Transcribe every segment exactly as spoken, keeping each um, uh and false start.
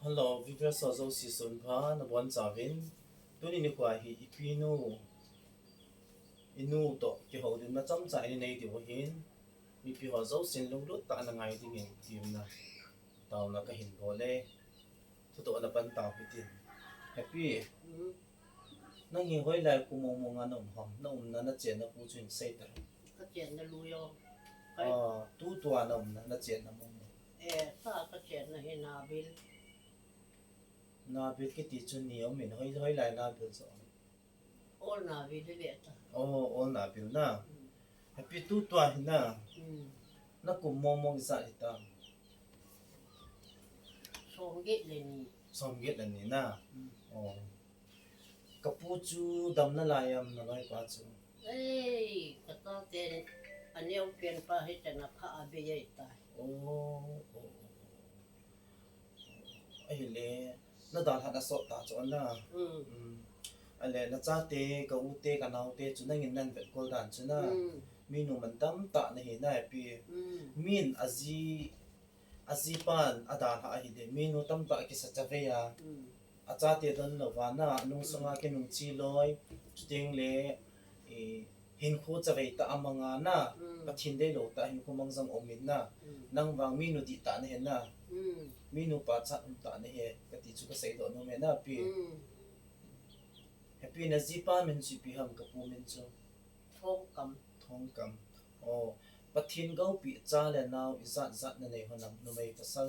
Hello, viewers ho jouse sunpha, nabonchauvin. Tuni nikho hi ipi nu, inu toh kihoulimna chomcha inei diu ahin. Mipi ho jousen lunglut tah a nangai dingin temna, taona kahin bol e. Thudoh napan tau hitin. Happy. Mm. Nang hi hoilai kum mong mong a na um ham? Na umna, na chenna khu chu hin sei tan. Ka chenna lui o. Kai. Ah, tutua na umna, na chenna mong mong. Eh, ta ka chenna hi Nabil. Nabil kiti chu ni um in, hoi, hoilai Nabil chu? Old Nabil hi ve ta. Oh, Old Nabil na. Mm. Happy, tutua hi na. Mm. Na kum mong mong ijat hitam? Somget le ni. Somget le ni na. Mm. Oh. Ka pu chu dam nalai am, naloipa chu? Ei, ka tate aneo pen pa hi tena pha a bei ei tai. Oh, oh, oh. Ahile, na dalhah na sot ta chu ana. Mm. Mm. Ale, na chate, ka u te, ka nao te chu nangin nan vetkol dan chu na. Mm. Minu mantam tah nahi na, Happy. Mm. Min aji, ajipan adalhah ahile, minu tamtah kisa chavei a. Mm. Achate don louva na, anung sunga, mm, kinung chi loi, chuteng le, eh, hinkho chavei tah a manga na, mm, Pathen deilou tah hinkho mang jong um in na. Mm. Nang vang minu dihtah nahi na. Mm. Minu pachat umtah nahi, kati chu kasei doh nom e na, Pi. Mm. Happy, na jipa min chu ipi ham, ka pu min chu? Thongkam. Thongkam. Oh, Pathen goupi cha le nao ijat jat nanei hon am, numei pasal?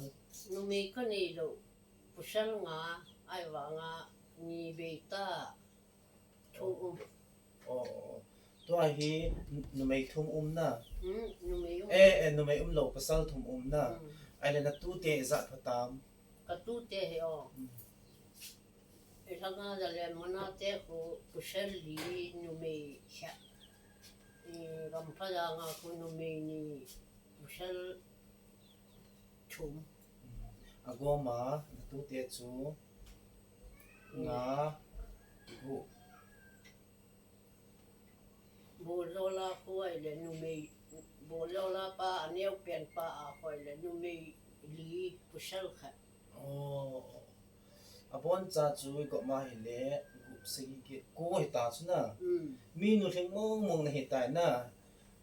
Numei kanei lou. Pasal nga, ahivanga ni bei ta. Thum um. Oh, oh, oh. Tua hi numei thum um na? Hmm, numei um. Eh, eh, numei umlou, pasal thum um na? Hmm. Ahile na tute ijat pha tam? Ka tute hi o. Hmm. Ilhanga Zalen mona te khu pasal li, numei lha. I, Gampha Janga khu numei ni, pasal thum. Agoma, na tute chu nga, gup. Bojola khu ahile numei, Bojola pa, aneo pen pa a khu ahile numei li, pasal khat. Oh. Aboncha chu igoma hile, gup sagi get ko hita chu na. Mm. Minu lhing mong mong nahi tai na.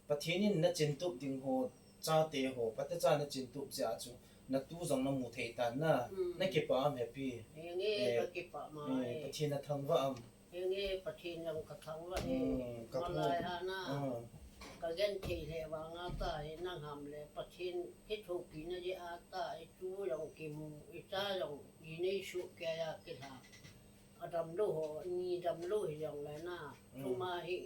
Pathen in na chin tup ding ho, chate ho, phatecha na chin tup jeh a chu, na tu jong na mu thei tan na, mm, na kipah am Happy? Henge, eh, ka kipah ma, eh, e. Pathen na thangvah am? Henge, Pathen jong ka thangvah e. Mm, ka thu. Malai a na. Mm. Ka genthei lheh vanga ta hi nang ham le, Pathen kithopina jeh a ta, i tu jong kimu, i cha jong ji nei suh kei a kilha. Adamlou ho, ni damlou hi jong le na. Mm. Thuma hi,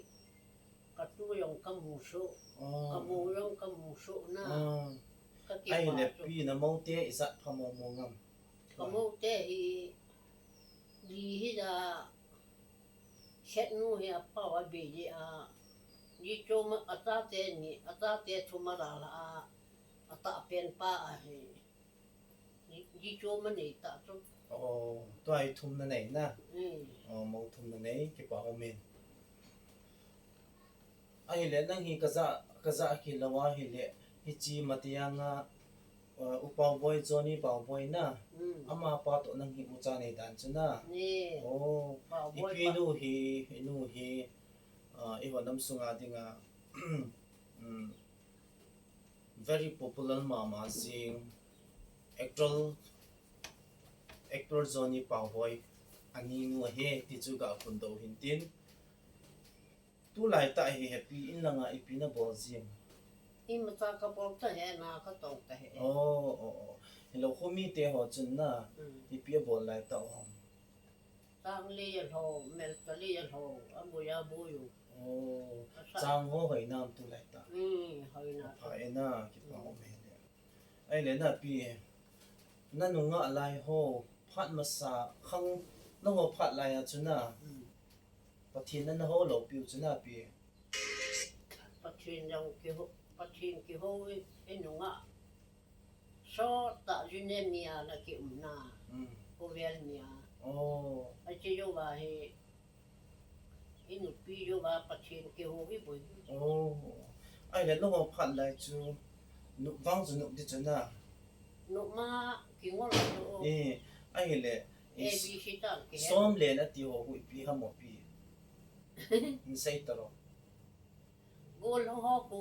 ka tu jong ka mu soh, ah, ka mu jong ka mu soh na. Ah. Ka kipah. Ahile chu. Pi, na mou te ijat pha mong mong am? Ka mou te hi, li hi ja, Khetnu hi apau abei jeh a, ji chom a, achate ni, achate thum adalhah a, atah pen pa ahi. Ji, ji chom anei tah chu. Oh, tua hi thum nanei na? Mm. Oh, mou thum nanei, kipah um in. Ahile, nang hi kaja, kaja kilou ahile, hiche Matiang a, uh, U Paoboi, Johnny Paoboi na? Mm. Amapa toh nang hi ucha nei dan chu na? Ni. Oh, Paoboi ipi pa. Nu hi, inu hi, uh, eiho nam sunga dinga, um, very popular mama jing actor, actor Johnny Paoboi aninu ahi ti chu ga phondoh u hintin. Tulai tah hi Happy, in langa ipi nabol jing? Imacha kabol tahih, na katong tahih. Oh, oh, oh. Hilou, khomi te ho chun na, mm, ipi abol lai tah u ham? Chang le alhou, mel ka le alhou, aboi aboi u. Oh, asa. Chang ho hoi nam tulai tah? Hmm, hoi na. Apha e na, kipah um e le. Ahile na Pi, na nungah lai ho, phat masa khang, na ho phat lai a chu na. Hmm. Pathen na, na ho lou piu chu na Pi? Pathen jong kiho, Pathen kiho i, i nungah. Sot tah June mi a na kium na. Mm. Khovel mi a. Oh. Ache jouva hi, i nupi jouva Pathen kiho i boi. Oh. Ahile nangho phat lai chu, nop vang chu nop di chu na? Nop ma kingol chu. Eh, Ahile, A B C ta ke. Som le na ti ho hu ipi ham o pi. Hin sei ta lo. Gol ho ho ku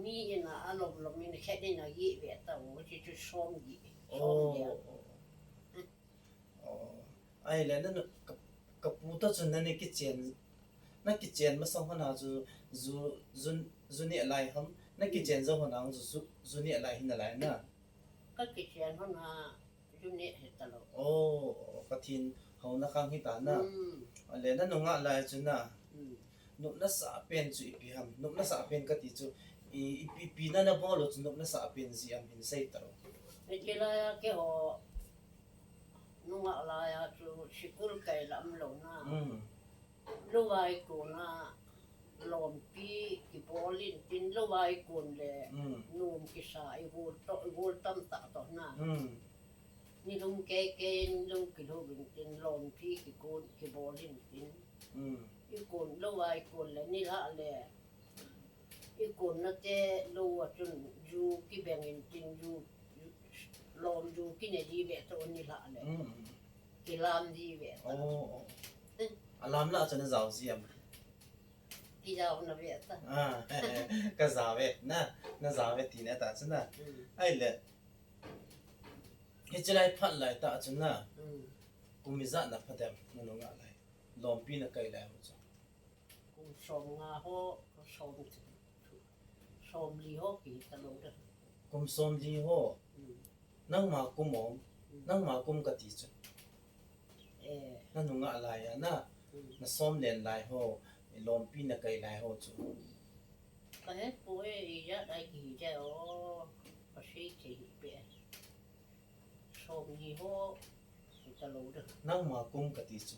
mi ina alom lom in khet ina gi ve ta o chi chu som gi. Som le. Oh, oh. Oh. Ahile na, na ka, ka pu to chun na ni kichen, na kichen masang hona chu zu, zu, zu ne lai ham, na kichen zo hona chu zu, zu ne lai hin na lai na. Ka kichen hona zu ne he ta lo. Oh, Pathen houna khang hi ta na. Mm. Ahile na nungah lai chu na. Mm. Nopna sa pen chu ipi ham. Nopna sa pen ka ti chu i, ipi, ipi na na bol u chu nopna sa pen ji am hin sei ta lo. Ni ti lai a ke ho. Nungah lai a chu sikul kai lam lo na. Mm. Lou vai kon a lompi kibol in tin lou vai kon le, mm, nom kisa i gol to, i gol tam ta to na. Mm. Ni lung ke ke in lou kilou in tin lompi kikon kibol in tin. Mm. I kon lou vai kon le ni la le. I kon na te lou a chun ju kibeng in tin ju, ju, lom ju kine di ve to ni la le. Mm. Kilam di ve to. Oh, oh. Eh. Alam la chun a jao ji am. Ki jao na ve ta. Ah, ka jao ve na, na jao ve ti na ta chun na. Mm. Ahile. Hichi lai phat lai ta chun na. Mm. Kum ijat na pha dem na nungah lai. Lompi na kai lai ho chu. Kum som nga ho, som, som li ho ki ta lo da. Kum som li ho. Mm. Nangma kum om, mm, nangma kum ka ti chu. Eh. Na nungah lai a na, mm, na som len lai ho, lompi na kai lai ho chu. Ka he poi, ijat lai ki hi ja o, ka sei thei hi pe. Som li ho, ki ta lo da. Nangma kum ka ti chu.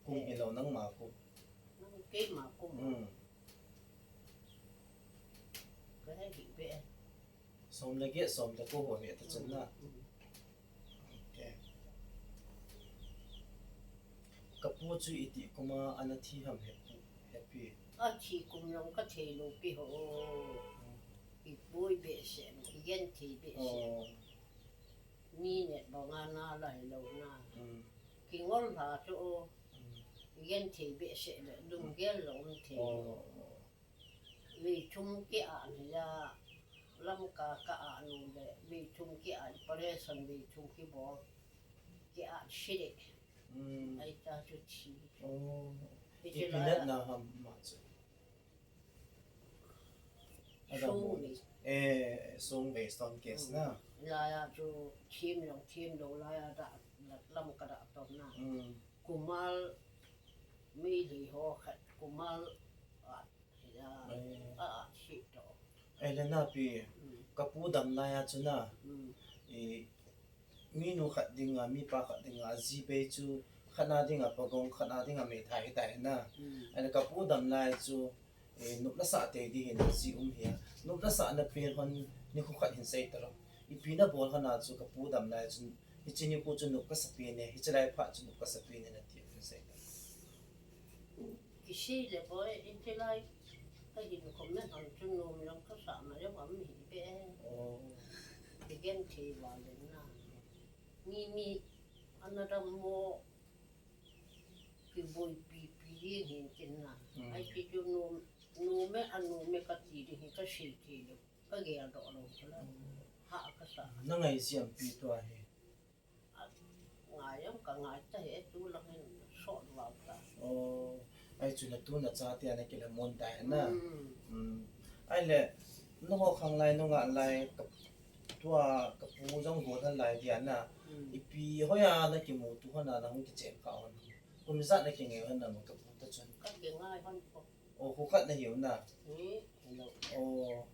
Kum, eh, hi lo nangma kum. Nang keima kum. Mm. Ka he hi pe. Som le get, som le ko ho ve ta chun na. Mm, mm. Okay. Ka pu chu iti kum a ana thi ham he pu, he pi. A thi kum jong ka thei lou pi ho. Mm. I pui behseh, i genthei behseh. Oh. Mi net banga na la hi lou na. Mm. Kingol lha chu o. Mm. I genthei behseh le, lunggel lou um thei. Oh. Vei thum ki-ah na ja, Lamka ka-ah nu le, vei thum ki-ah, operation vei thum kibol, ki-ah se le. Hmm. Ahi ta chu thi. Oh. Hichi ipi lai natna ham ma chu. Sung vei. Eh, sung vei stone case na. Hmm. Lai a chu thim jong thim lou lai a da, da Lamka da to na. Hmm. Kumal Meitei ho khat, Kumal, ah, Ai. Ah, ah, si to. Ai le na pi, mm, ka pu dam lai a chu na. Mm. I, minu khat dinga, mipa khat dinga, ji bei chu khat na dinga pagong, khat na dinga meithai hi tai na. Mm. Ai le ka pu dam lai chu, eh, nopna sa tei di hin ji um hi a. Nopna sa na pen hon nikho khat hin sei ta lo. Ipi na bol hon a chu ka pu dam lai chu, hichi nikho chu nop ka sa pen e, hichi lai phat chu nop ka sa pen e na ti hin sei ta lo. Kisei le boi, hichi lai ka hin khom na ham chu nom jong ka sa na jong am hi be. Oh. Kigenthei val le na. Mi, mi, ana dam mo, kiboipi pi ding hin tin na. Hmm. Ahi chu nom, nom e, anom e ka ti ding hi ka sei thei lou. Ka gel doh lou chu la. Hmm. Ha ka sa. Na ngai siam pi tua hi. Ngai jong ka ngai ta hi, tu lang hin sot val ta. Oh, ahi chu na tu na chate ana kila mun ta hi na. Mm. Mm. Ahi le, nangho khanglai nungah lai ka, tua ka pu jong go than lai dia na. Mm. Ipi hoiya na kimuto hon a na hung kichen kha hon. Kum ijat na kingai hon na ma ka pu ta chun. Ka kingai hon po. Oh, khu khat na hiu na. Ni, hello. Oh.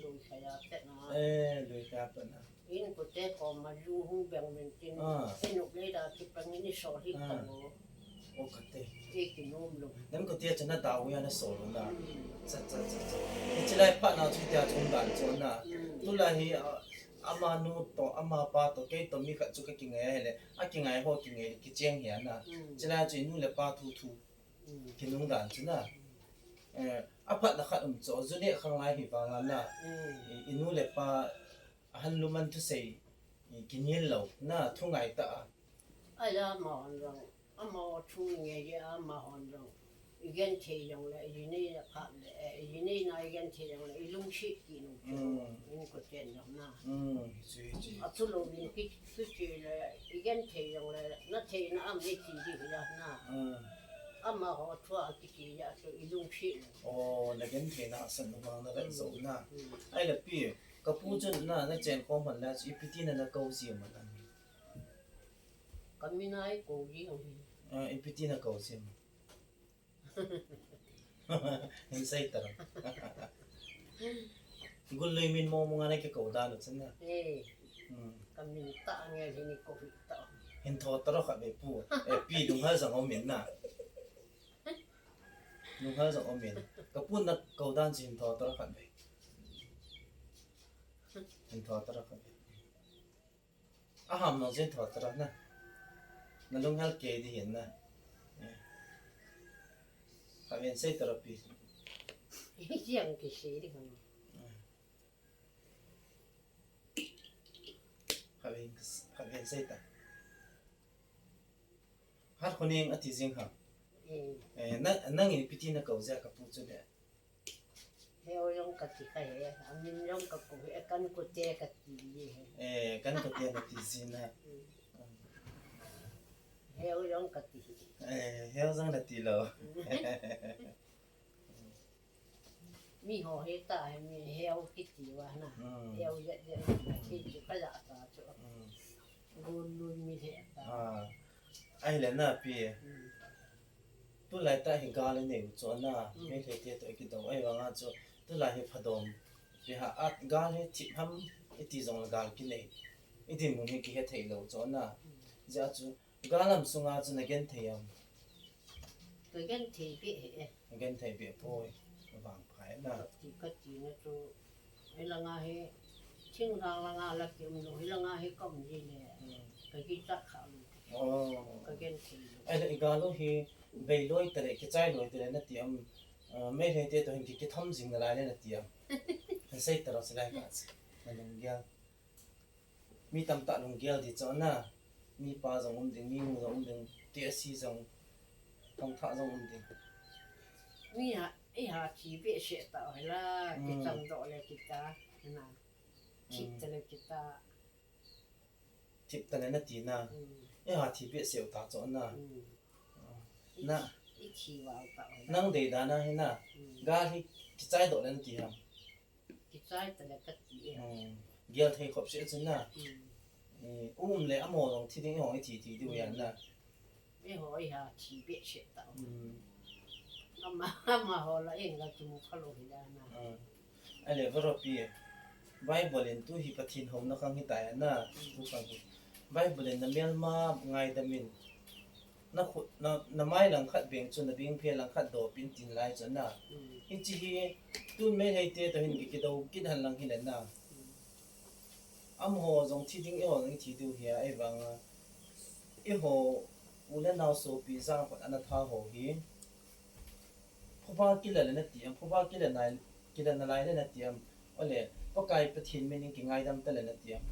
Lui khat a pet na. Eh, lui khat a pet na. Inkote koma ju hung beng uvin tin. Ah. Inkote da kipang in isol hih ta mo. Ah. O kate. I kinom lou. Inkote chu na dau ya na sol na. Mm. Cha, cha, cha, cha. Hichi lai phat na chu tia chun dan chu na. Mm. Tulai hi, a, amanu to, amapa to, kei to mi khat chu ka kingai a hile. A kingai ho kingai kicheng hi a na. Mm. Chulai chu inu le pa thu thu. Mm. Kinung dan chu na. Mm. Eh, aphat na khat um chu, ju neh khanglai hi vang a na. Mm. I, inu le pa, ahan luman thusei, i, kinel lou, na, thu ngai ta a. Aja amahon jong, amaho thu nge je amahon jong. I genthei jong le, i nei na phat le, eh, i nei na i genthei jong le, i lungset kit u chu. Mm. Inkoten jong na. Mm, hichu, hichu. Athulou in ki, kiche le, i genthei jong le, na theina am i ti di ja na. Mm. Amaho thu a kiche ja chu, i lungset u. Oh, na gentheina asan u vang na vet jou na. Mm. Ahile pi, ka pu chun na, na chen khom hon le, chu ipi tina na kou ji ma na. Ka min a i kou ji u hi. Ah, ipi tina kou ji ma. Hin sei ta. Gul lui min mo mo nga na kikou dan u chun na. Eh. Hmm. Ka min tah nge hin i kou hi ta. Hin tho ta ro khat ve pu. Eh, pi lunghel jong um in na. Lunghel jong um in. Ka pu na kou dan chu hin tho ta ro khat ve. Hin tho ta ro khat ve. Aham nang jin tho ta ro na. Na lunghel kei di hin na. Eh. Khat ven sei ta ro pi. Jang kisei di khan. Eh. Khat ven, khat ven sei ta. Har khoning ati jing ha. Eh. Eh, na, nang in ipi tina kou ji a ka pu chu le. Heo jong ka ti kha he, amin jong ka kou he, kan kote ka ti ji he. Eh, kan kote na ti ji na. Mm. Heo jong ka ti he. Eh, heo jong na ti lou. Mm. Mi ho he ta he, mi heo kiti va na. Mm. Heo jet jet, kiti ka ja ta chu. Mm. Gon lui mi he ta. Ah. Ahile na pi. Mm. Tulai tah hi gal i nei u chu na, mm, Meitei te toh i kidou, ahivanga chu tulai hi phadom. Pi ha, a gal hi thip ham i ti jong le gal kinei. I dinmun hi kihe thei lou chu na. Mm. Jeh a chu gal lam sunga chu na genthei am? Ka genthei beh e. Na genthei beh poi. Vangpha e na. Kati, kati na chu. Hilanga hi, thinglhang langa la kium lou, hilanga hi ka um ji le, mm, ka kichat kha lou. Oh. Ka genthei lou. Ahile i gal u hi, bei loi tale, kichai loi tale na ti am, ah, Meitei te toh hin ki, kitham jing nalai le na ti am. Hin sei ta ro se lai ka se. Na lunggel. Mi tamtah lunggel di chu na. Mipa jong um ding, minu jong um ding, tehse jong, thongthah jong um ding. Mi ha, i ha thi behseh tah u hila, mm, kicham doh le kita, na. Thip, mm, tale kita. Thip tale na ti na. Mm. I ha thi behseh u ta chu na. Mm. Ah. I, na, i thi val tah u hila. Nang dei dan a hi na. Mm. Gal hi kichai doh le na ti ham? Kichai tale ka ti e. Hmm. Gel thei khop se chun na. Hmm. Eh, um le amaho jong thi ding, eiho i thi thi diu ahi na. Eiho i ha thi behseh tah u. Hmm. Ama, amaho la eng la kimu kha lou hi dan a. Hmm. Ahile Varopi, Bible in tu hi Pathen houna khang hi tai na. Hmm. Tu khang hi. Bible in na melma ngaidam in. Na khut, na, na mai langkhat beng chu, na bengphe langkhat dop in tin lai chu na. Mm. Hiche hi, tun Meitei te toh hin ki, kidou kit hen lang hile na. Mm. Amaho jong thi ding, eiho jong i thi diu hi a, ahivanga. Eiho, u le nao sopi jang pat ana tha ho hi. Phuba kila le na ti am, phuba kila nai, kila nalai le na ti am. Ole, Pakai Pathen min in kingaidam ta le na ti am.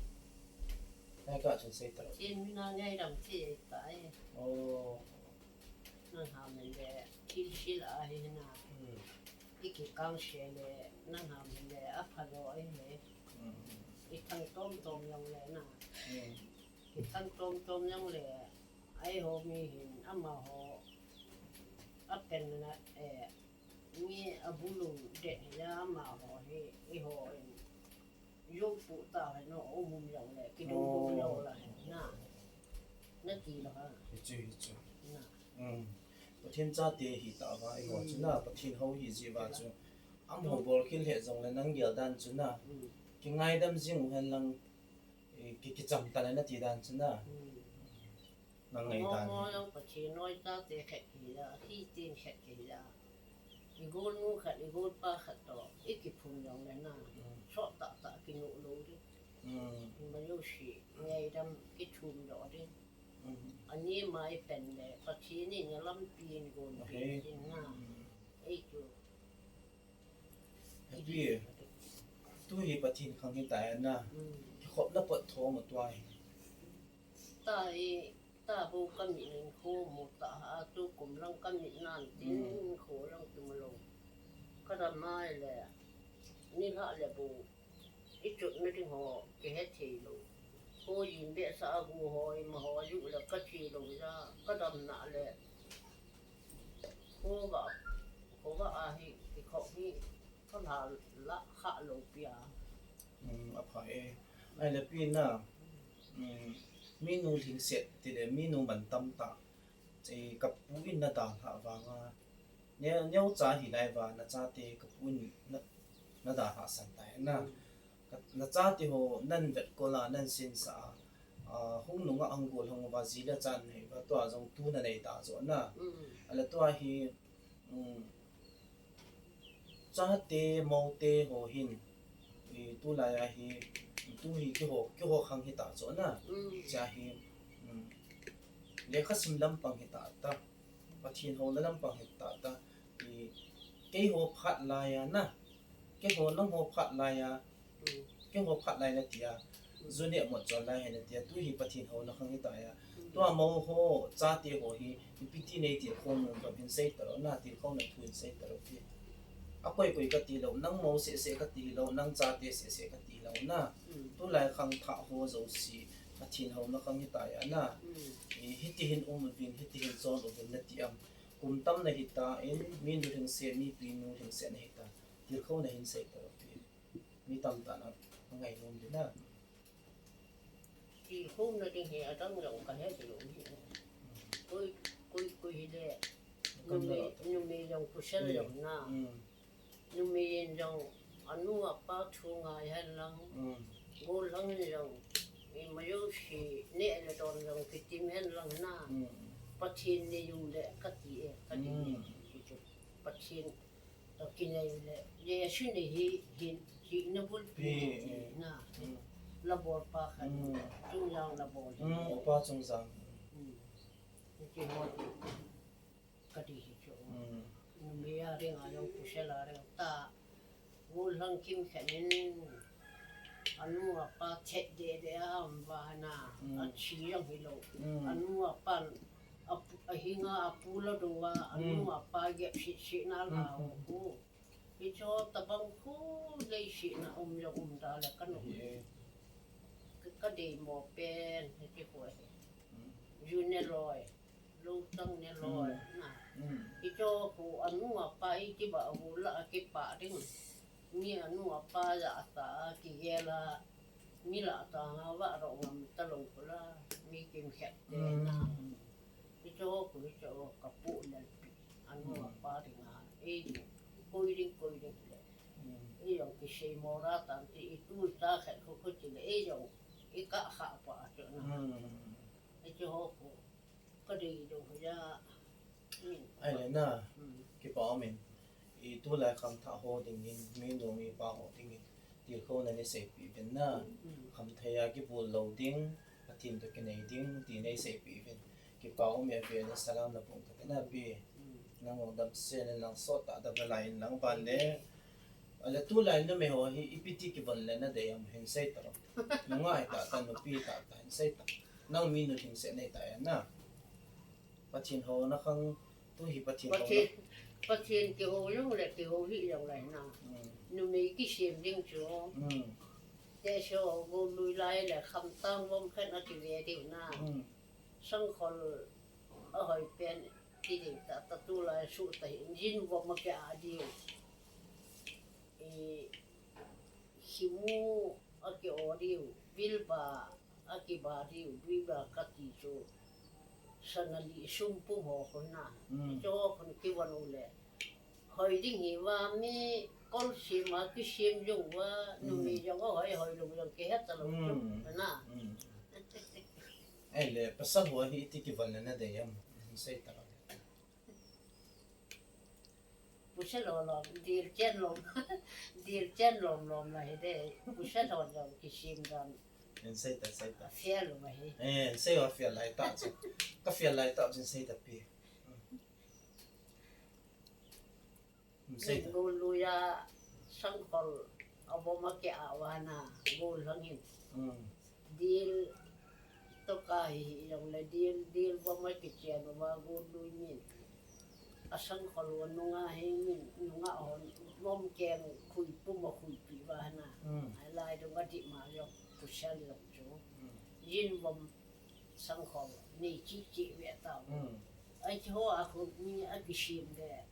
Nai ka chun sei ta. Pathen min a ngaidam thei ta e. Oh. Nang ham le, thil sil a hi na. Hmm. I kikang se le, nang ham le, apha lou ahi. Hmm. I thang tom tom jong le na. Hmm. I thang tom tom jong le, eiho mi hin, amaho, apen na, eh, Mi abulung det hi la amaho hi, eiho in. Jou pu ta hi no, um um jong le, kidou dou jong la hi na. Na ti lo ha. Hichu, hichu. Na. Um. Pathen chate hi ta va, eiho chu na, um, Pathen hou hi ji va chu. Amaho bol khel he jong le nang gel dan chu na. Um. Kingaidam jing u hen lang, eh, ki, kicham ta le na ti dan chu na. Um. Nang ngaidan. Mo, mo jong Pathen noi chate khat kila, hi tin khat kila. I golnu khat, i golpa khat toh, i kiphun jong le na. Mm. Sot tah tah kinu lou ding. Mm. Ima jouse, ngaidam kithum lou ding. Mm. Ani mai pen le, Pathen in alampi in gonpi ding na. Mm. Ei chu. Happy. Tu hi Pathen khang hi tai na. Mm. Kikhopna pot tho ma tua hi. Ta hi, Tabou kamit in kho mu ta a, tukum lang kamit nan tin kho lang kimu lou. Kadam nai le, nilhah le bou ichotna ding ho kihe thei lou. Kho jin behseh a gu ho, ima ho, ju le kathi lou ja, kadam na le. Kho ga, kho ga ahi, kikhop hi, kalha lah kha lou pia. Apha e. Ahile pi na, minu lhingset tile, minu mantam tah. Kapu in nadalhah vanga, neo, neocha hilai va, nachate kapu in na, nadalhah san tai na. Nachate ho nan vetkol a, nan sinsah a, hung nunga hung gollhang uva, ji le cha nanei uva, tua jong tu nanei ta jo na. Ahile tua hi, chate, mote ho hin, tulai a hi, tu hi keiho, keiho khang hita jo na. Cha hi, lekhasim lampang hita ta, Pathen houna lampang hita ta, keiho phat laiya na, keiho nangho phat laiya, keiho phat lai natia, ju neh mot chon lai hi natia, tu hi Pathen houna khang hita ya. Tua mou ho, chate ho hi, ipi ti nei tilkhou nom ham hin sei talou na, tilkhouna thu hin sei talou ti. Akoi koi kati lou, nang mou seh seh kati lou, nang chate seh seh kati lou na. Tulai khangthah ho jouse, Pathen houna khang hita ya na. Hiti hin um uvin, hiti hin chon uvin nati am. Kum tam nahita in, minu lhingset, mipi nu lhingset nahita. Tilkhouna hin sei talou ti. Mi tamtah nangainom ding na. Tilkhouna ding hi adang jong kahe lou hi. Koi, koi, koi hile, numei, numei jong pasal jong na. Numei in jong anu apa thu ngai hen lang. Gollhang in jong, ima jouse neh le don jong kitim hen lang na. Pathen nei u le kati e, kati e. Pathen toh kinei le, Jesu nei hi, hi, hina bulpi ti na. Labolpa khat, Chungjang Labol hi. Upa Chungjang. Hiti ho, kati hi chu. Numei a dinga jong pasal a ding ta. Gollhang kimkhen in, anu apa thet deh deh a um uva na, athi jong hilou. Anu apan, ahinga apu ladou a, anu apa gep seh seh na la ho khu. Hicho tabang khu leiset na um jong um da le kanu. Ka, kadeimo pen, hiti khu ahi. Ju ne loi. Lou tang ne loi na. Hicho khu anu apa i kibah u lah a kipah ding. Mi anu apa jahcha a kigel a, mi lah tang a vah doh ngam talou khu la, mi kimkhet te na. Hicho khu hicho kapu Lalpi, anu apa dinga, ei koi ding, koi ding le. Ei jong kiseimo ra tante, i tu cha khat khu khu ti le, ei jong i kah kha pa chu na. Hicho khu. Kadei dou hoja. Ahile na, kipa um in. I tulai khangthah ho dingin, minu mipa ho dingin, tilkhouna nei seipeh uvin na. Khamthei a kibol lou ding, Pathen toh kinei ding, ti nei seipeh uvin. Kipa um e, avel in salam nabol kate na pi. Nang jong damsel in lang, sottah dam nalai in lang ban le. Ahile tulai numei ho hi ipi ti kivon le nadei am hin sei talou. Nungah tah tah, nupi tah tah hin sei ta. Nang minu lhingset nei ta ya na. Pathen houna khang, tu hi Pathen houna. Pathen kihou jong le kihou hih jong le na. Numei kisem ding chu. Teso golui lai le khamtang vom khat a kive diu na. Sangkhol ahoi pen ti ding tah, tah tulai suh tah hi, jin vom a kia diu. I, himu a ki-o diu, bilba a kiba diu, bilba kati chu. Sana li sumpum ho khun na. Hicho khun kivon u le. Hoi ding hi va mi kol sem a kisem jong va, numei jong va hoi, hoi lou jong kihe talou chu, na. Ahile, pasal ho hi iti kivon le nadei am, hin sei talou. Pasal ho lom, dil chen lom, dil chen lom lom la hi de, pasal ho jong kisem dan. Hin sei ta, sei ta. Afia lou ma hi. Eh, sei ho afia lai ta chu. Ka fia lai ta chu sei ta pi. Min golui a sangkhol avom a kia vana, gollhang in. Dil toh ka hi jong le Dil, dil vom a kichen uva golui min. Asangkhol u nunga hi min, nunga hon, vom keng khuipum a khuipi uva hina. Hmm. Alai dunga dima jong, pasal jong chu. Hmm. Jin vom sangkhol, nei chi chi ve ta. Hmm. Ahi ho a khu mi a kisem le.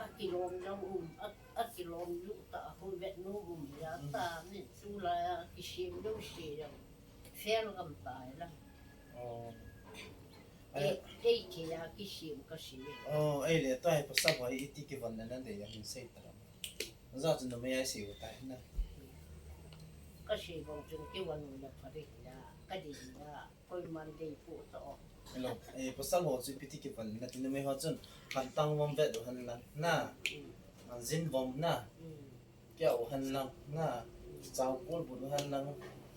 Akilom jong um, a, akilom ju ta, a khu vet nu um ja ta, hmm, min tulai a kisem jouse jong. Fel gam ta la. Oh. Ei, ei thei a kisem kasei. Oh, ahile, tua hi pasal ho hi iti kivon na nadei a hin sei ta lam. Ajeh chu numei a sei u tai na. Kasei bang chun kivon u le pha dei la, kadei la, koiman dei pu ta o. Hello, eh, pasal ho chu ipi ti kivon na ti numei ho chun, kantang vom vet u hen lang na. Mm. Jin vom na. Mm. Kia u hen lang na, chao kul bun u hen lang,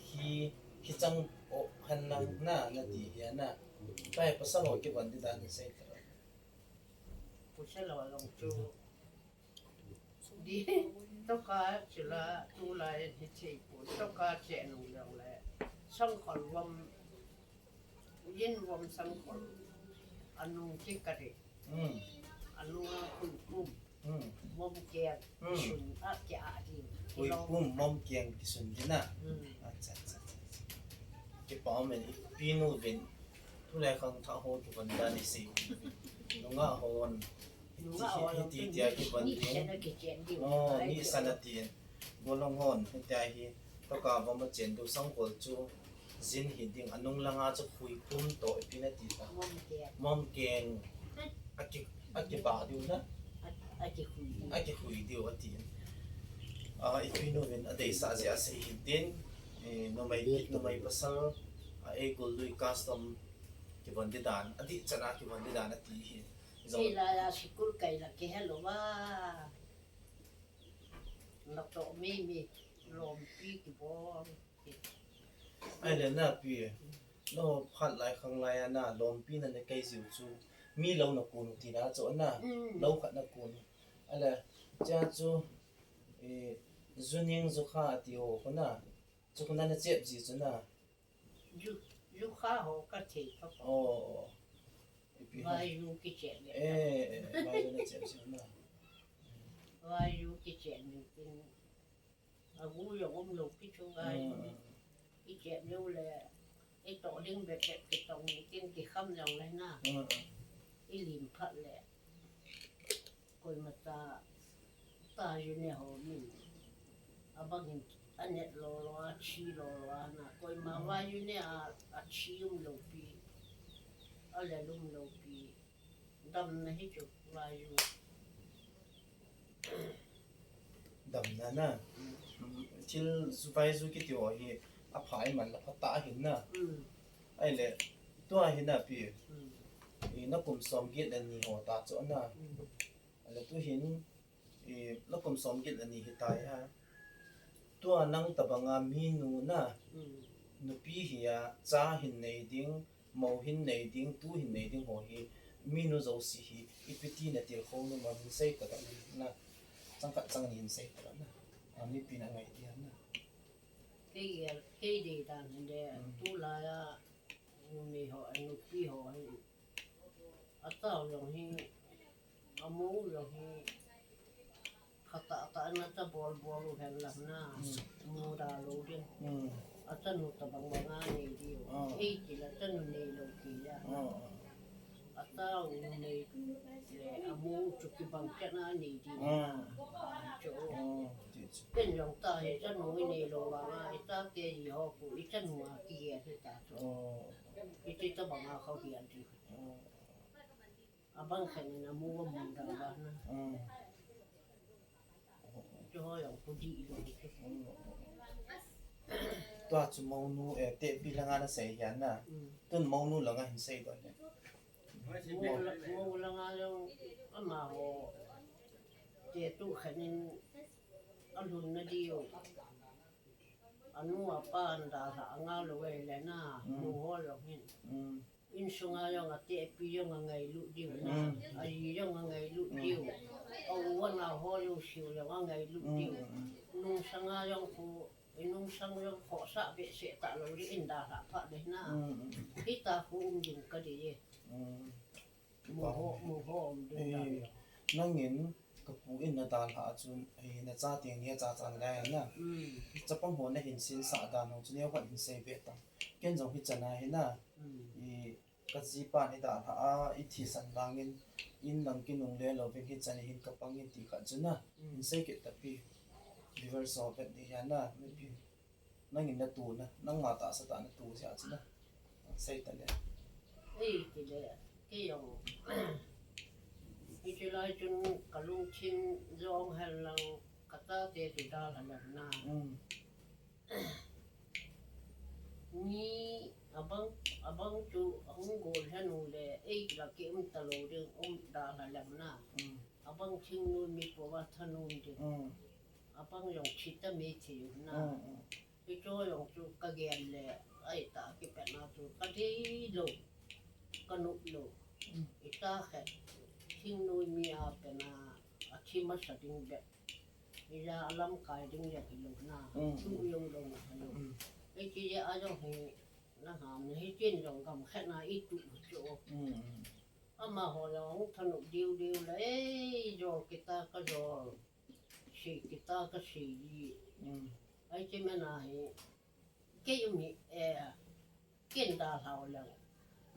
hi, hi chang o hen lang na, nati hia na. Tua hi pasal ho kivon di dan sei ta. Pasal ho jong chu. Di, toka chula, tulai hi thei pu, toka che nu jong le. Sangkhol vom, jin vom sangkhol. Anung chi kati. Hmm. Anung a khuipum. Hmm. Vom keng, hmm, kisun a kia a ding. Khuipum, vom keng kisun ding na. Hmm. Acha, acha, acha, acha. Kipa men ipi nu vin. Tulai khangthah ho kivon dan isei. Nunga hon. Nunga hiti, hon hiti tia kivon ding. Ni sana kichen ding. Oh, ni sana tin. Golhang hon, hitia hi, toka vom a chen diu sangkhol chu, jin hi ding, anung langa chu khuipum toh ipi nati ta. Vom keng. Vom keng. Aki, akibah diu na. A, akikhui diu. Akikhui diu ati. Ah, ipi nu vin adeisah jeh a sei hin tin, eh, numei, numei pasal, ah, ei golui custom kivon di dan, adih chan a kivon di dan ati hi. Jong. Ei la ya sikul kai la ke hello va. Natoh mi mi, lompi kibol. Ahile na pi, na phat lai khang lai a na, lompi na ne kai jiu chu, mi lou na kun u ti na chu na, mm, lou khat na kun u. Ahile, chia chu, eh, juning jukha ati ho khu na, chu khu na na chep ji chu na. Ju, jukha ho ka thei ka pa. Oh, oh. Ipi ho? Vaiju kichep le. Eh, eh, vaiju na chep si na. Vaiju kichep ni tin. Agu jong um lou kichu vaiju. Mm. Kichep lou le. Itoh ding bep bep kitong ni tin kikham jong le na. Mm, mm. Ilim phat le. Koima ta, ta junior ho min. Abang in anet lou lou a, chi lou lou a na. Koima, mm, vaiju ne a, achi um lou pi. Alel um lou pi. Damna hi chu vaiju. Damna na. Mm. Mm, thil chu vaiju kiti ho hi apha iman la phatah ahin na. Mm. Ahile, tua hi na pi. Mm. I na kum som get le ni ho ta chu na. Mm. Ahile tu hin, i, na kum som get le ni hi tai ha. Tua nang tabanga minu na, mm, nupi hi a, cha hin nei ding, mou hin nei ding, tu hin nei ding ho hi, minu jouse hi, ipi ti na tilkhou nom a hin sei ta na, chang khat chang ni hin sei ta na. Ami pi na ngai ti na. Kei, kei dei dan le, mm, tulai a, numei ho, nupi ho hi, atao jong hi, amou jong hi, khatah tah na cha bol bol u hen lang na, mm, mu da lou ding. Mm. Achanu tabang bang a nei diu. Ah. Ei ti la chanu nei lou ti a. Ah, ah. Atao nei le amou chu kibang chan a nei ding. Ah. Chu. Ah, ti chu. Ken jong ta hi chanu nei lou vang a, i tate ji ho khu i chanu a kigel hi ta chu. Ah. Iti tabang a khou hi an ti. Ah. Abang khat in amou amu da ba na. Mm. Chu ho jong khu di lou. Mm. Tua chu mounu, eh, tepi langa na sei hia na. Mm. Tun mounu langa hin sei ba ne. Mou la, mou langa jong amaho te tu khat in alhun na diu. Anu apa an dalha anga lou ve le na, mm, mou ho jong hin. Mm. Insunga jong atepi jong angailut diu na. Mm. Aji jong angailut, mm, diu. Au ana ho jouse jong angailut, mm, diu. Mm. Nungsanga jong khu, inungsang jong khohsah behseh talou ding in dalha phat le na. Mm, mm. Hita khu um ding ka dei e. Mm. Mu ho, mu ho um ding. Eh, nangin kapu in nadalhah a chun, eh, nachate ni acha chan lai na. Mm. Chapang ho nahin sensah dan ho chu neo khat hin sei ve tan. Ken jong hichan ahi na. Mm. Eh, kajipa in eidalhah a, eithisan vangin, in lang kinungle louvin hichan hin kapang in ti khat chu na. Mm. Hin sei kit tapi. Viewers ho vet ding ahi na, mipi. Nangin natoh na, nangma tahsa tah natoh jeh a chu na. Sei ta le. Ei, ti le, kei jong. Hiche lai chun kalungthim jong hen lang, kachate chu dalha lem na. Mm. Ni abang, abang chu ahung gol hen u le, ei la kium talou ding, um dalha lem na. Mm. Abang thingnoi mi po va thanom ding. Mm. Abang jong thi ta mi thi u na. Mm, mm. Hicho jong chu kagel le, ahi ta kipatna chu kadei lou, kanop lou. Mm. Ita khat, thingnoi mi a pena, athi masa ding bep. Ija alamkai ding jong hilou na. Mm. Tu jong lou na hilou. Mm. Hiche jeh a jong hi, nangam le hichen jong gam khat na itu chu. Mm, mm. Amaho jong thanop diu diu le, ei, jol kita kajol. Sei kita kasei ji. Mm. Ahi che mena hi, kei um hi, eh, ken dalhau leng.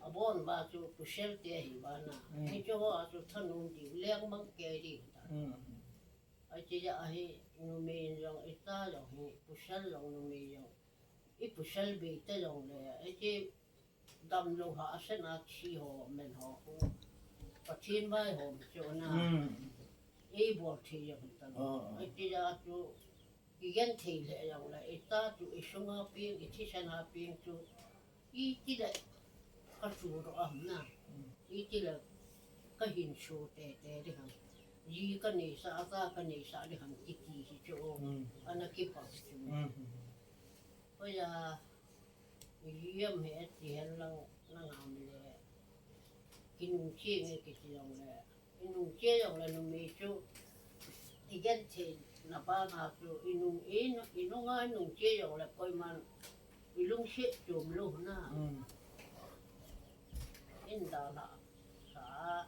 Abon ba chu pasal te ahi ba na. Mm. Hiche ho a chu thanom diu leng mang kei ding ta. Mm. Ahi che jeh a hi, numei jong, ita jong hi, pasal jong numei jong. I pasal bei ta jong le, ahi che damlou hahsatna thi ho, men ho khu. Pathen vaihom chu na. Mm. Eibol thei jong talou. Oh, oh. Ahi che jeh a chu, igenthei le jong le, ita chu, isunga peng, ithisan a peng chu, iti le kachu ro am na. Mm. Iti le kahin so tete ding ham. Ji kaneisah, acha kaneisah ding ham kiti hi chu. Mm. Ana kipah chu. Mm. Hoiya, ijat ham hi ati hen lang nangam le. Kinungche nge kiti jong le. Inungche jong le numei chu. Igenthei na pa na chu. Inung, inu-, inunga inungche jong le koiman ilungset chom lou na. Mm. Indalhah sa.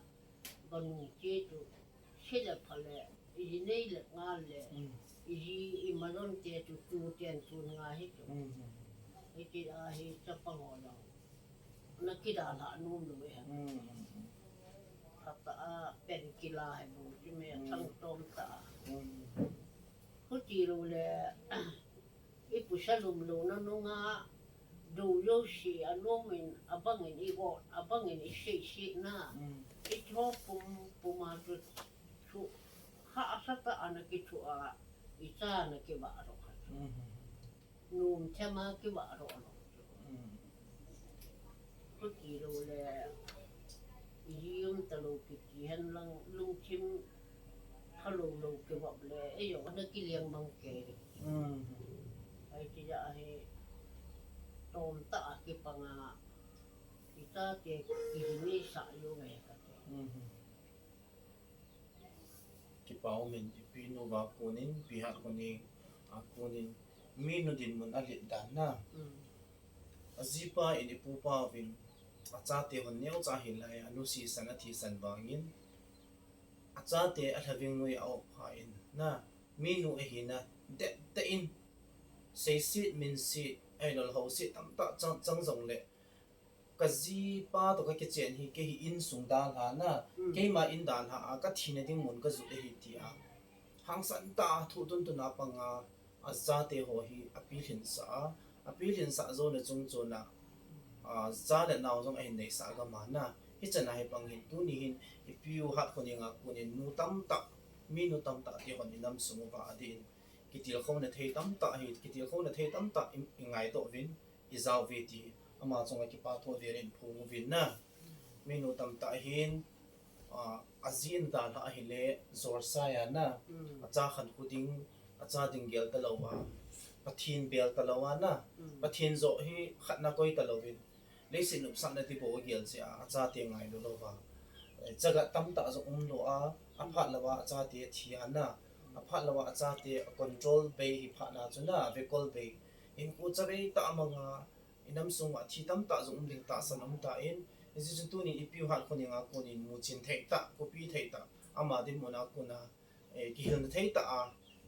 Kanungche chu, se le pha le, iji nei le ngal le, mm, iji imajon te chu, tu ten tu nga hi chu. Mm. Hiti a hi chapang ho jong. Na kidalhah nom lou e. Mm. Phatah a pen kila hi bu chu me, mm, thang tom tah. Mm. Huti lou le, i pasal umlouna nunga, dou jouse anom in, abang in i got, abang in i seiset na. Mm. I tho pum, pum a chu, chu, hahsa tah a na kithu a, i cha na kivah doh kha chu. Mm. Nom them a kivah doh lou chu. Mm. Huti lou le, iji um talou kiti hen lang lungthim phalou lou kivop le, ei jong ana kileng mang kei. Mm. Ahi ti ja hi, tom tah a kipang a, i chate kihi nei sah jong ahi kati. Mm. Kipa um in, ipi nu va konin, ipi hat konin, a konin, minu dinmun a let dan na. Mm. A jipa in i pupa uvin, a chate hon neocha hilai a, a nu sisan a thisan vangin, a chate a lhaving noi a op pha in, na, minu ahina, det tah in, seiset, minset, ahilou le houset tamtah chang, chang jong le, ka jipa toh ka kichen hi, kei hi insung dalha na, mm, keima in dalha a, ka thina ding mun ka jot ahi tia. Hangsan tah a thu tuntun a pang a, a chate ho hi a pilhin sah a, a pilhin sah jou na chung chon a, a, cha le nao jong ahin nei sah gam a na. Hichan a hi pang hin tuni hin, ipi u hat konin a konin nu tamtah, minu tamtah te hon i nam sung uva adin. Kitilkhouna thei tamtah hi, kitilkhouna thei tamtah i, i ngaidoh uvin. I jao uve ti, ama chunga kipathu uvin in phong uvin na. Minu tamtah hin, a, a ji in dalha ahile, jolsai a na. Mm. A cha khankho ding, a cha ding gel talou a, Pathen bel talou a na. Mm. Pathen joh hi khatna koi talou vin. Leiset nopsahna ding bou a gel jeh a, a chate ngailu lou va. Eh, chaga tamtah jong umlou a, a phat lou a, a chate thi a na. A phat lou a, a chate a control bei hi phat na chu na, vekol bei. Hinkho chavei tah a mang a, Inam sunga thi tamtah jong um ding tahsan um tan, hijeh chun tuni ipiu Hatkhoning a konin muchin thei tah, kopi thei tah, ama dinmun a kona, eh, kihilna thei tah a,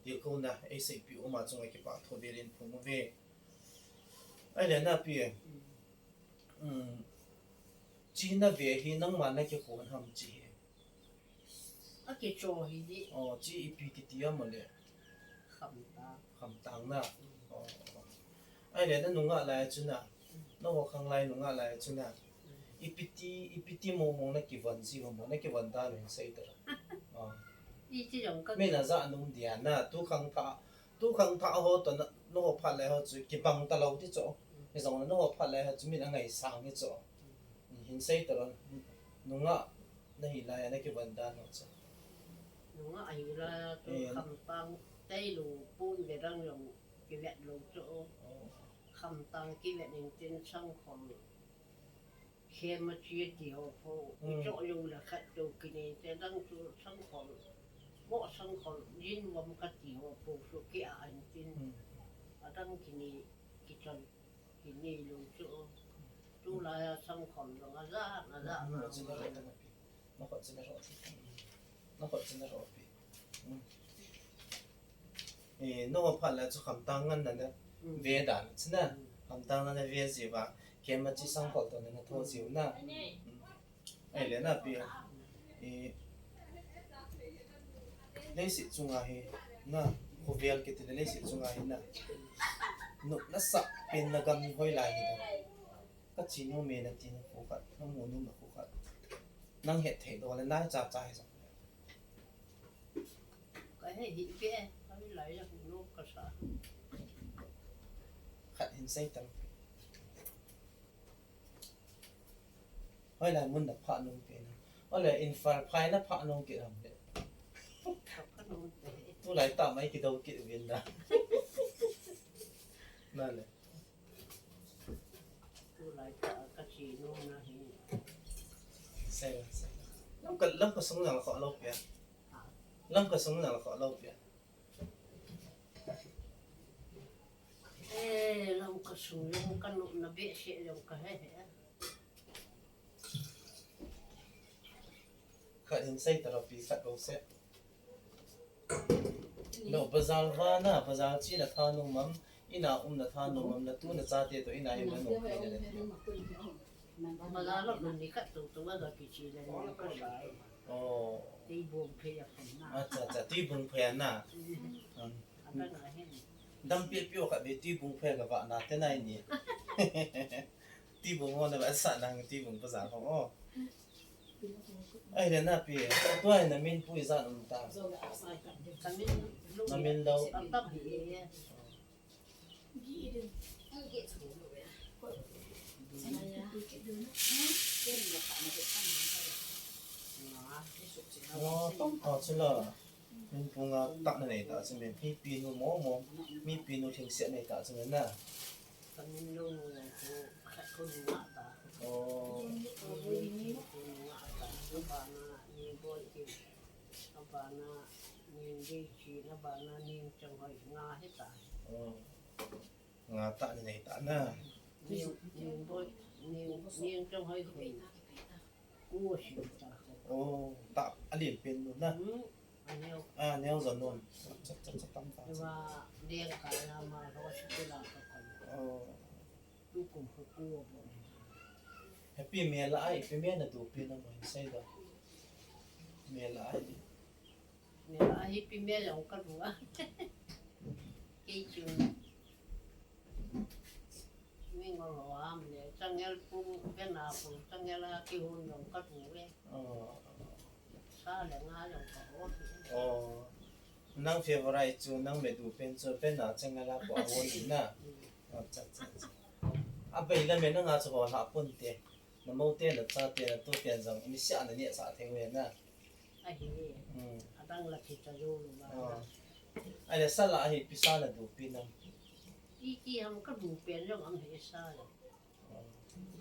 tilkhouna eiseipeh u, ama chunga kipathu velin phong uve. Ahile napi, um, chi nave hi nangma nakikhon ham chi hi? Akicho hi di. Oh, chi ipi kiti ham le? Khamtang. Khamtang na. Oh. Ahile nanungah lai chu na. Naho khang lai nungah lai chu na. Ipi ti, ipi ti mong mong nakivon ji ham, nakivon dan u hin sei tara. Oh. Iti jong ka. Min ajah nom dia na, tu khangthah, tu khangthah ho toh na, naho phat lai ho chu kibang talou ti chu. Hijong le naho phat lai ho chu min angaisang hi chu. Hin sei tara. Nungah nahi lai a nakivon dan ho chu. Nungah ahi lai a chu, eh, khamtang tailou pon ve dang jong kivet lou chu. Oh. Khamtang kivet in tin sangkhol. Khemachi ti ho pho. Hmm. Cho lou la khat to kini te dang chu sangkhol. Mo sangkhol jin vom kati ho pho su ki a an tin. Hmm. Adang kini kichon. Kinei lou chu. Tulai a sangkhol jong ajat, ajat. Nakhut china roh pi. Nakhut china roh pi. Nakhut china roh pi. Hmm. Eh, naho phat lai chu khamtang ngan nana, hmm, ve dan chu na. Hmm. Khamtang nana ve jiu va. Khemachi sangkhol toh nana tho jiu na. Hmm. Ahile napi, eh, leiset chunga hi na, khovel kiti le leiset chunga hi na, nopna sah pen na gam hi hoilai hi da? Kachi nom e nati na khu khat, namu nom na khu khat, nang het thei doh le nai cha cha hi jong. Ka he hi pe, ka hi lai la no ka sa. Khat hin sei tang. Hoilai mun na phah nom pen ham? Ole, Imphal phai na phah nom kit ham le? Phah ka nom te. Tulai tah mai kidou kit uvin da. Na le. Tulai tah a kachi nom na hi. Sei la, sei la. Lamka, Lamka sung na la kho lou pia. Ha? Lamka sung na la kho lou pia. Eh, Lamka sung jong ka nopna behseh jong ka he he. Khat hin sei tara pi khat bou se. No, bazar vana, bazar chi na thanom am, ina um na thanom am, na tu na chate toh ina um na nom pi na le. Bazar la hun ni khat tou tou a kichi le ni ka sa. Oh. Tuibung phei a phun na. Acha, acha, Tuibung phei a na. Mm. Um. Adang a hin. Dam pi pi o khat ve Tuibung phei ka va na te nai ni. Tuibung ho na va sa nang Tuibung bazar ho o. Ahile napi, tua hi na min pu ijat um ta? Ka min Lou. Na min Lou. Ka pa bi e. Nga, tong ta chu la. Min pu nga tah na nei ta chu min, mipi nu mo mo, mipi nu thingset nei ta chu min na. Ka min Lou nu jong khu khat khu nu nga ta. Oh. Ni Deichi khu nu nga ta. Abana Ni Boikim. Abana Ni Deichi, abana Ni Changhoi nga hi ta. Oh. Nga tah ni nei ta na. Ni, Ni Boi, Ni, Ni Changhoi khu. Ku si ta. Oh, ta, alen pen nu na. Hmm, aneo. Ah, neo jon nun. Cha, cha, cha, tam ta. Tua deng ka la ma lo si ku la ka kon. Oh. Tu kum khu ku bo. Happy me la ai, pi me na tu pi na mo sei da. Me la ai. Me la ai, pi me jong ka du a. Kei chu. Mi ngol ho am le, changel pu, kena pu, changel a kihon jong ka du e. Oh. Sa le nga jong ka hon. Oh. Nang favorite chu, nang me du pen chu, pen a changel a pu a hon na. Mm. Acha, acha, acha. A bei la me na nga chu ho la pon te. Na mo te, na cha te, na tu te jong, mi sia na ni sa thei we na. Ahi. Hmm. Adang la thi ta jo lu ba. Ah. Ahile sa la hi pi sa la du pi na. Iti ham ka du pen jong am he sa la. Ah.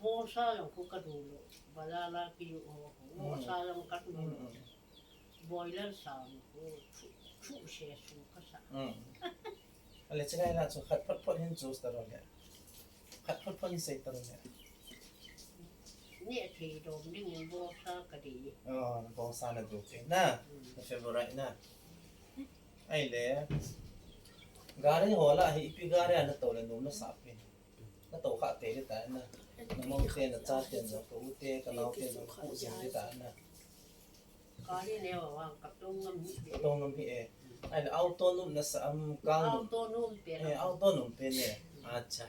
Bo sa jong khu ka du lo. Ba la la pi ho. Bo sa jong ka du lo. Hmm, hmm. Boiler sa jong khu chu, chu se su ka sa. Hmm. Ahile chilai la chu khat phot phot hin chu ta ro le. Khat phot phot in sei tang ne. Neh thei dom ding in bol sa ka dei. Oh, bol sa na du te na. Hmm. Na favorite na. Ahile. Gari ho la hi ipi gari a na tou le nom na sa pi. Na tou kha te le ta na. Na mou te na cha te na ka u te ka nao te na ku jing le ta na. Gari ne wa wa ka tou ngam hi. Ka tou ngam hi e. Ahile auto nom na sa am ka nom. Auto nom pe na. Eh, auto nom pe ne. Acha.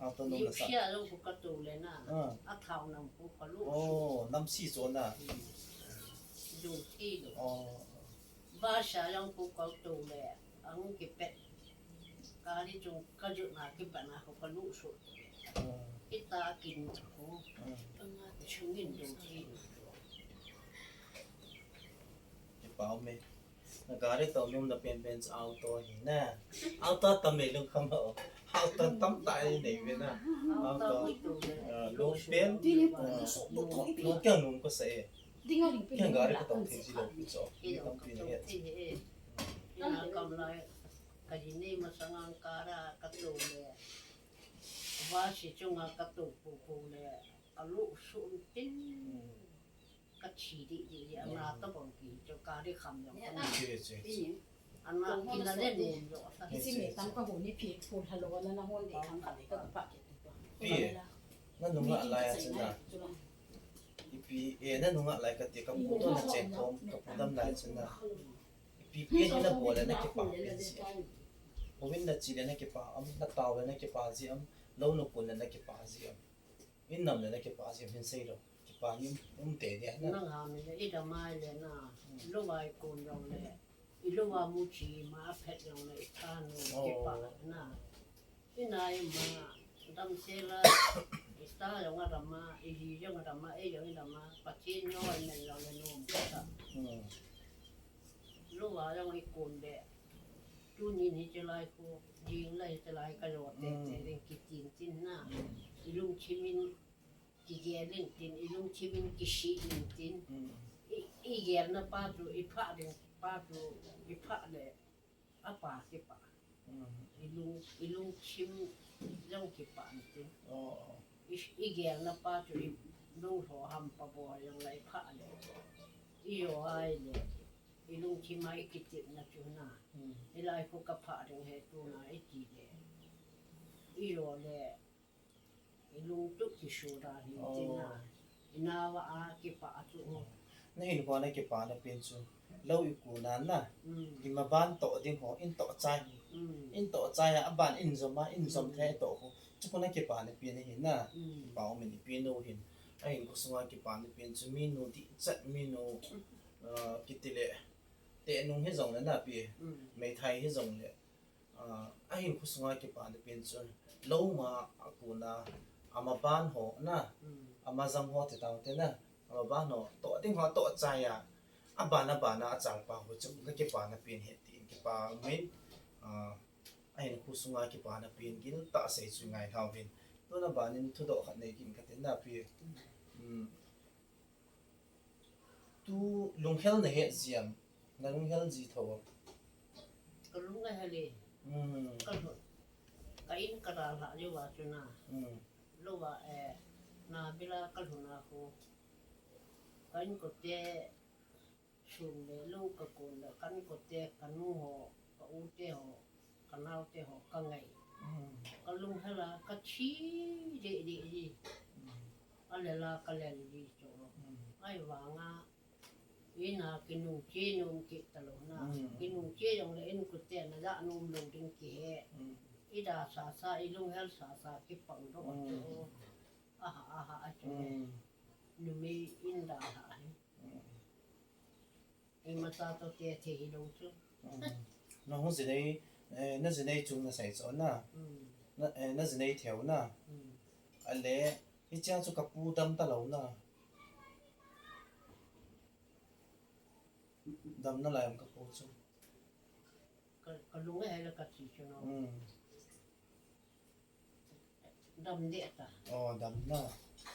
Auto nom na sa. Lipsia jong khu ka tou le na. Ah. A thao nam khu ka lu. Oh, nam si so na. Hmm. Jong si lo. Oh. Bus a jong khu ka tou le. Ang kipet. Gari chung ka ju na kipet na khu ka lu su. Oh. Kita kin khu. Ah. Chungin jong si lo. Kipa um e. Na gari tou nom na pen pen chu auto hi na. Auto tam e lungkham ho. Auto tam ta e nei ve na. Auto. Ah, lung pen. Ti ni pu na so, tou thong ipi. Lung kya nom ko sa e. Ding a ling pen. Kya gari ka tou thei ji lo pi cho. Ni tam pi na he. Ina kam lai. Ka ji nei masang ang kara ka tou le. Bus chunga ka tou pu pu le. Ka lu su tin. Hmm. Ka thi di di di, ana ka bang ki, cho ka di kham yong ka na. Che, che, che. Ana ki na le ni yo sa. Ki si me tam ka hu ni phi, phu ha lo na na hon de kham ka de ka pa ke tu pa. Pi e, na nung a lai a chun na. Ipi e, na nung a lai ka te ka pu to na che khom, ka pu dam lai chun na. Ipi pi e ni na bol le na kipa pi si. Pu win na chi le na kipa am, na tao le na kipa ji am, lo nu kun le na kipa ji am. In nam le na kipa ji am hin sei lo. Kipa ni um te dia na. Nang ha mi le i da mai le na. Hmm. Lo vai kun jong le. I lo va mu chi ma a phet jong le i tha nu. Oh. Kipa na. I nai ma dam se la. I ta jong a dam a, i ji jong a dam a, e jong i dam a. Pathen jong a men jong le nom ka ta. Hmm. Lo va jong i kun le. Tuni ni te lai khu, jing lai te lai ka lo te te ring kitin tin na. I lungthim in kigel in tin, i lungthim in kisih in tin. Mm. I, i gelna pa chu, i phah ding pa chu, i phah le, a pa kipa. Mm. I lung, i lungthim jong kipa in tin. Oh, oh. I, i gelna pa chu, i lung ho ham pa bo jong lai phah le. I jo ai le. I lungthim a i kitepna chu na. Hmm. I lai khu ka phah ding he tu na i ti le. I jo le. I lungtup kisu da hi ti na. Oh. I na va a kipa a chu. Na hin kho na kipa na pen chu. Lo i ku na na. Hmm. I ma ban to ding ho, in to chai. Hmm. In to chai a ban in jom a, in jom the to ho. Chu ko na kipa na pen hi na. Hmm. Kipa u min i pen u hin. A hin ko sunga kipa na pen chu mi nu di chat mi nu. Ah, kiti le. Te nung hi jong le na pi, mm, meithai hi jong le, ah, a hin kho sunga kipa na pen chun, lo ma a ku na, ama ban ho na, mm, ama jang ho te tau te na, ama ban ho, to ding ho to chai a, a ban a ban a a chal pa ho chu, ka kipa na pen he ti, kipa min, ah, a hin kho sunga kipa na pen gil ta sei chu ngai hau hin. Tu na ban in thu do khat nei kin ka te na pi. Mm. Tu lunghel na he ji am, na lunghel ji tho am. Ka lunghel e. Hmm. Ka lhun. Ka in ka dalha lou va chu na. Hmm. Lou va, eh, na bila ka lhun a khu. Ka in kote sun le lou ka kon le ka in kote ka nu ho, ka u te ho. Ka nao te ho ka ngai. Mm. Ka lunghel a ka thi deh deh ji. Mm. A lel a ka lel ji chu. Mm. Ahivang a, in a kinung che nom kit talou na. Mm. Kinung che jong le in kote na ja nom lou ding kihe. Mm. I da sa sa, i lunghel sa sa kipang doh chu. Mm. Aha, aha, a chu. Mm. Numei in da ha hi. Mm. Ima cha to te the hi lo chu. Mm. Na hu jinei, eh, na jinei chung na sei chu na. Mm. Na, eh, na jinei theo na. Mm. Ale, hichea chu ka pu dam talou na. Dam nalai am ka pu chu. Ka, ka lung e la ka chi chu no. Mm. Dam deh ta. Oh, dam na.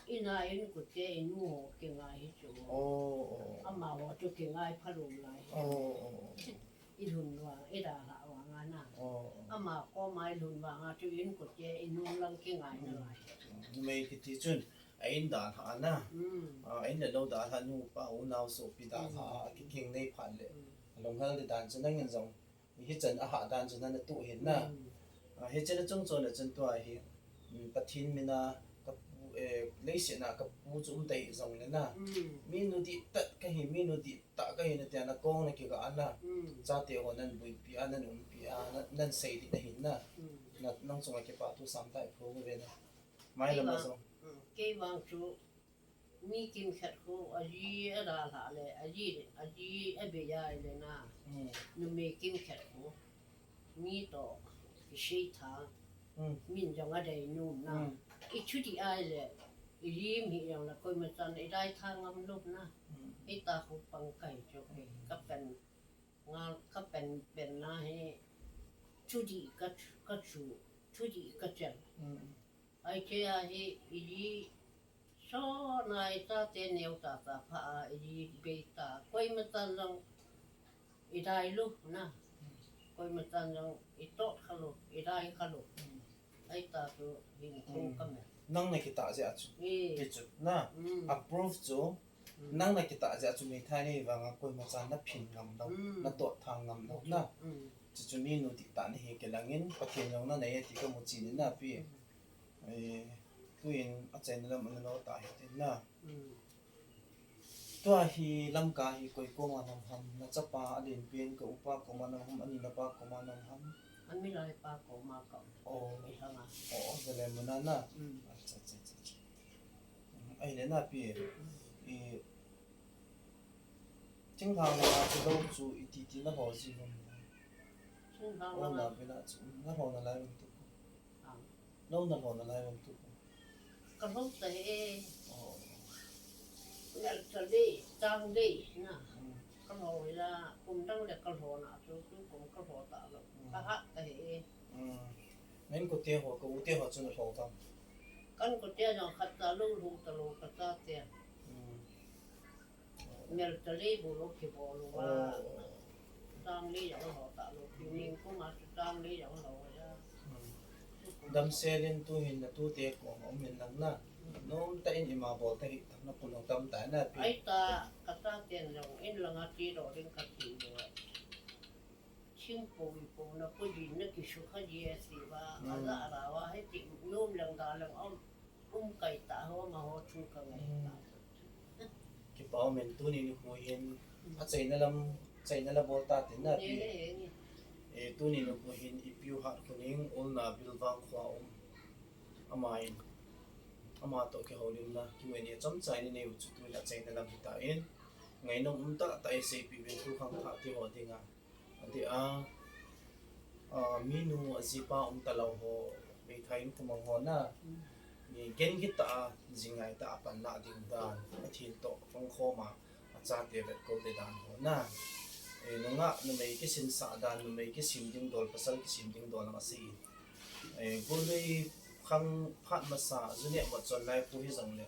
Ina in kote inu ho kingai hi chu. Oh, oh. Ama ho chu kingai phalou lai. Oh, oh, oh. I lhun vang, i dalhah vang a na. Oh, oh. Ama koma i lhun vang a chu in kote i nung lang kingai na lai. Mm. Numei kiti chun a in dalhah a na. Mm. Ah, a in le lou dalhah, nupa unau sopi dalhah a, mm, a kikeng nei phat le. Mm. A lunghel di dan chu nangin jong hichan a hah dan chu nana tuh hin na. Mm. Ah, hichan a chung chon a chun tua hi, mm, Pathen mina ka pu, eh, leiset a ka pu chu um ta hi jong le na. Mm. Mi nu dihtah ka hi, mi nu dihtah ka hi na tia na kong na kiga a na. Mm. Chate ho nan buipi a, nan umpi a, na, nan sei di na hin na. Mm. Na, nang chunga kipa thu sam tai phu ve na. Mai lam a jong. Mm, kei vang chu mi kimkhat khu, a ji a dalhah le, a ji, a ji a bei a le na. Mm. Numei kimkhat khu mi toh kisei tha. Mm. Min jong a dei nom na. Mm. I chuti a le, i lim hi jong le koima chan i dai tha ngam lou na. Mm. I ta khu pang kai chu, mm, ka pen ngal ka pen pen na hi, chuti ka chu, ka chu, chuti ka chel. Mm. Ai che a hi, i ji so na i chate neo tata pha a, i ji bei ta. Koima chan jong i dai lou na. Koima chan jong i tot kha lou, i dai kha lou. Mm. Ai ta chu hin, mm, kong ka me. Nang na kitah jeh a chu. Eh. Ti chu na. Mm. A proof chu. Mm. Nang na kitah jeh a chu meithai nei vang a koima chan na phin ngam lou, mm, na tot thang ngam lou na. Mm. Chu chu mi nu dihtah na hi kilang in, Pathen jong na nei e ti ka mu chin in na pi. Mm. Eh, tuin a chaina lam a na lo ta hi tin na. Mm. Tua hi Lamka hi koi koma na um ham, na chapa a lenpen ka upa koma na um ham, a nina pa koma na um ham? A milai pa koma ka um. Oh. I hang a. Oh, oh, vele muna na. Mm. Acha, acha, acha, acha. Mm, ai le na pi. Mm. I, thinglhang langa chu lou chu iti ti na lho ji ham? Thinglhang langa. Oh, na pi na chu, na lho na lai um tu. Ah. Lou na lho na lai um tu. Ka lho ta e. Oh. Nel ta le, tang le, na. Mm. Ka lho la, kum dang le ka lho na, chu, chu kum ka lho ta lou. Mm. Ka hat ta e. Mm. Nen kote ho, ka u te ho chu na lho tam? Kan kote jong khat ta lou, lho ta lou, ka chate. Mm. Mel ta le bu lou ki bo lou a. Oh. Tang le jong lho ta lou. Pi ning kum a chu tang le jong lho a. Hmm. Damsel in tu hin na tute koma um in lang na. Hmm. Nom tah in ima bol ta hi tam na kun tam ta na pi. Ai ta, ka chaten jong in langa ti do ding ka ti lou. Thingpui puna pu jin na kisukha ji a si va, hmm, a la ra va, hiti nom leng da leng um, um kai ta ho, ma ho thu ka ngai ta. Hmm. Kipa um in tuni nikho hin, hmm, a chaina lam, chaina la bol ta tin na pi. Nge, nge, nge. Eh, tuni nikho hin i piu hat khuning, Olna Bilvang khua um. Ama in, ama toh kihoulimna, Q and A chomcha in i nei u chu tuni a chaina lam hi ta in. Ngainom um tah tah i seipi uvin thu khangthah ti ho dinga. Ati a, a, minu a jipa um talou ho, meithai in khomang ho na, mm, mi gen gita a, jingai ta a pan lah ding dan, Pathen toh pangkhom a, a chate vetkol te dan ho na. E, nungah, numei kisin sah dan, numei kisim ding dol, pasal kisim ding dol ang a sei. E, golui khang phat masa, ju neh mat chon lai pu hi jong le,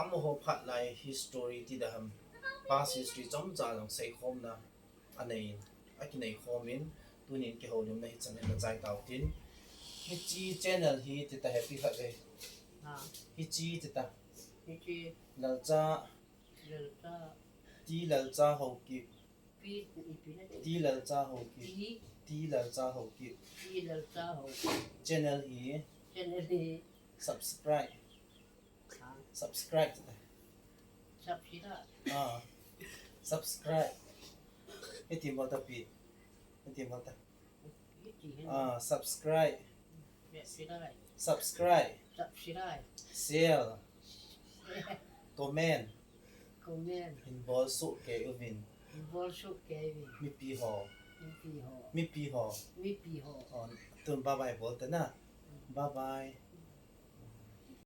amaho phat lai history ti da ham, past history chomcha jong seikhomna. A nei in, a kinei khom in, tunin kihoulimna hichan hin na chai tau tin. Hiche channel hi tita happy khat ve. Ha. Hiche tita. Hiche. Lalcha. Lalcha. T Lalcha Haokip. Pi, ipi na. T Lalcha Haokip. T. T Lalcha Haokip. T Lalcha Haokip. Channel hi. Channel hi. Subscribe. Ha? Subscribe. Subscribe. Ah. Subscribe. Hiti mo ta pi. Hiti mo ta. Hiti hin. Ah, subscribe. Subscribe. Subscribe. Subscribe. Share. Comment. Comment. Hin bol soh kei uvin. Hin bol soh kei uvin. Mipi ho. Mipi ho. Mipi ho. Mipi ho. Oh, tun bye bye bol ta na. Mm. Bye bye.